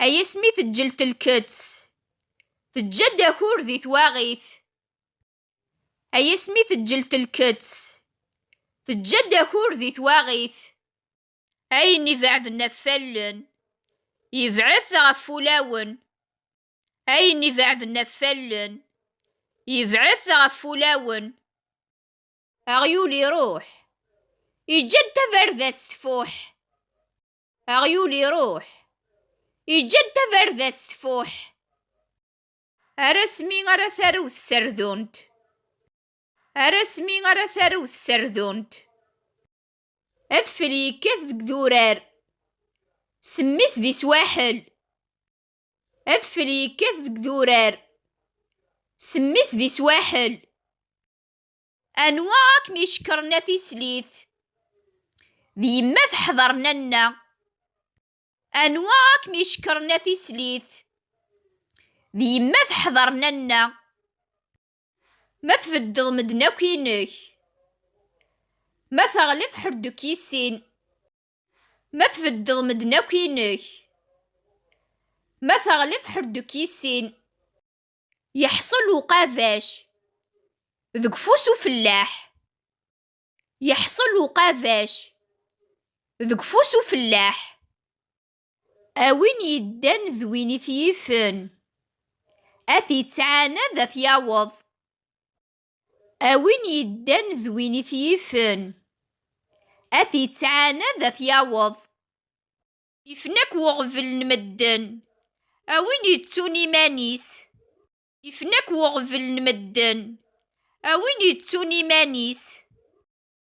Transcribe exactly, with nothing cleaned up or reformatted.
Ay asmi teǧǧel telkett, teǧǧa-d akur di twaɣit. Ay asmi teǧǧel telkett, teǧǧa-d akur di twaɣit. Ayen ibeɛden ɣef wallen, yebɛed ɣef wulawen. Ayen ibeɛden ɣef wallen, yebɛed ɣef wulawen. Aɣyul iruḥ, iǧǧa-d tabarda-s tfuḥ. Aɣyul iruḥ, iǧǧa-d tabarda-s tfuḥ. Ar asmi ara tarew tserdunt. Ar asmi ara tarew tserdunt. Adfel yekkat deg durar, semmi-s di swaḥel. Adfel yekkat deg durar, semmi-s di swaḥel. Anwa akem icekkren a tislit? D yemma teḥḍer nanna. Anwa akem icekkren a tislit? D yemma teḥḍer nanna. Ma tbeddeḍ medden akk inek. Ma teɣliḍ ḥerduk yissin. Ma tbeddeḍ medden akk inek. Ma teɣliḍ ḥerduk yissin. Yeḥṣel uqabac deg ufus ufellaḥ. Yeḥṣel uqabac deg ufus ufellaḥ. A win yeddan d win i t-yifen, a t-yettɛanad a t-yaweḍ. A win yeddan d win i t-yifen, a t-yettɛanad a t-yaweḍ. Ifen akk uɣbel n medden, a win yettun iman-is. Ifen akk uɣbel n medden, a win yettun iman-is.